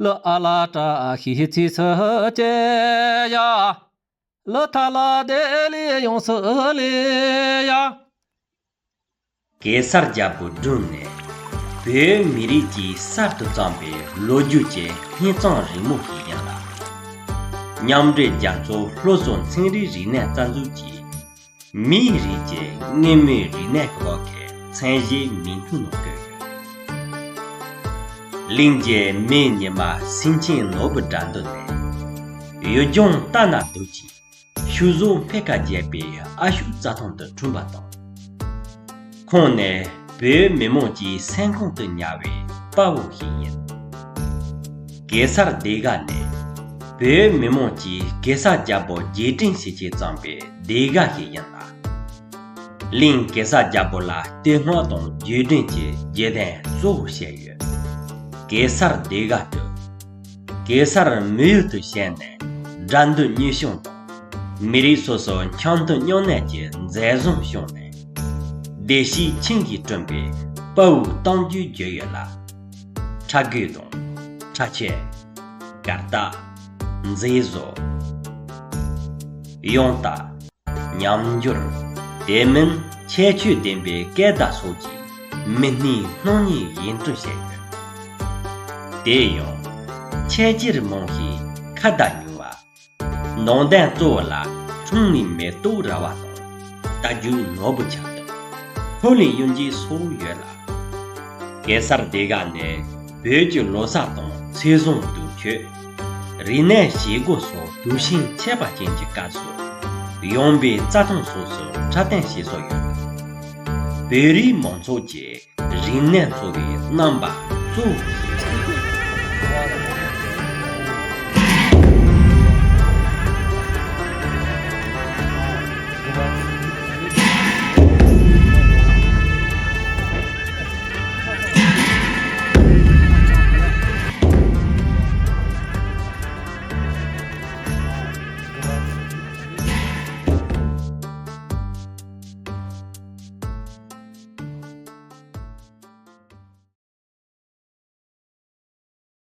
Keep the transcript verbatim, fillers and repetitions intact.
ལ་ཨ་ལ་བཀྲ་ཤིས་ཚེས་སུ་སྐྱེ་ཡ། ལ་ཐ་ལ་དེ་ལས་ཡོངས་སུ་ལེ་ཡ། གེ་སར་རྒྱལ་པོའི་དྲུང་ནས་བོད་མི་རིགས་ཀྱིས་གསར་དུ་བརྩམས་པའི་ལོ་རྒྱུས་ཀྱི་སྙན་རྩོམ་རིང་མོ་ཞིག་ཡིན་ལ། མཉམ་འབྲེལ་རྒྱལ་ཚོགས་སློབ་གསོ་ཚན་རིག་རིག་གནས་རྩ་འཛུགས་ཀྱིས་མིའི་རིགས་ཀྱི་སྔོན་མའི་རིག་གནས་ཀྱི་སྐོར་གྱི་མཚན་གཞི་མིང་ཐོའི་ནང་བཀོད་ཡོད། གླིང་རྗེ་མེས་ཉི་མ་སེང་ཆེན་ནོར་བུ་དགྲ་འདུལ་ནི་ཡུལ་ལྗོངས་རྟ་ནག་འདུལ་ཞིང་ཤུལ་བཟོ་འཕེལ་ཁ་རྒྱས་པའི་ཨ་ཤུ་རྩྭ་ཐང་དུ་འཁྲུངས་པ་དང་། ཁོང་ནི་བོད་མི་མང་གི་སེམས་ཁོང་དུ་ཉར་བའི་དཔའ་བོ་ཞིག་ཡིན། གེ་སར་སྡེ་དགའ་ནི་བོད་མི་མང་གིས་གེ་སར་རྒྱལ་པོ་རྗེས་དྲན་བྱེད་ཆེད་བརྩམས་པའི་སྡེ་དགའ་ཞིག་ཡིན་ལ། གླིང་གེ་སར་རྒྱལ་པོ་ལ་བསྟོད་བསྔགས་དང་རྗེས་དྲན་གྱི་རྗེས་དྲན་གཙོ་བོ་བཤད་ཡོད། གེ་སར་སྡེ་དགའ་སྟེ། གེ་སར་མི་ཡུལ་དུ་བཞེངས་ནས་དགྲ་འདུལ་གཉེར་སྐྱོང་དང་། མི་རིགས་སོ་སོ་འཆམ་མཐུན་མཉམ་གནས་ཀྱི་མཛའ་བཟང་བྱུང་ནས། སྡེ་བཞིའི་ཆིངས་ཀྱིས་བསྐྲུན་པའི་དཔའ་བོའི་གཏམ་རྒྱུད་བརྗོད་ཡོད་ལ། ཁྲ་རྒོད་དང་། ཁྲ་ཆེ། གར་སྟ། མཛེས་བཟོ། ཡང་དག། ཉམས་འགྱུར། དེ་མིན་ཁྱད་ཆོས་ལྡན་པའི་སྐད་བརྡ་སོགས་ཀྱིས་མི་སྣའི་སྣང་བརྙན་བཞེངས་སྐྲུན་བྱས་ཡོད། དེ་ཡང་ཆེས་ཆེར་མང་ཞིང་ཁ་བརྡ་ཉུང་བ། ནང་གདན་གཙོ་བོ་ལ་འཁྲུངས་ནས་མེ་ཏོག་ར་བ་དང་རྟ་རྒྱུག་ནོར་བུ་ཆགས་སྡང་ལྷོད་ལེན་གཡུལ་འགྱེད་སོགས་ཡོད་ལ། གེ་སར་སྡེ་དགའ་ནི་བོད་ཀྱི་ལོ་གསར་དང་ཚེས་བཟང་དུས་མཆོད། རིག་གནས་བྱེད་སྒོ་སོགས་དུས་ཆེན་ཁྱད་པར་ཅན་གྱི་སྐབས་སུ་ཡངས་པའི་རྩྭ་ཐང་སོགས་སུ་འཁྲབ་སྟོན་བྱེད་སྲོལ་ཡོད། བོད་རིགས་མང་ཚོགས་ཀྱི་རིག་གནས་འཚོ་བའི་རྣམ་པ་གཙོ་བོ་ཞིག་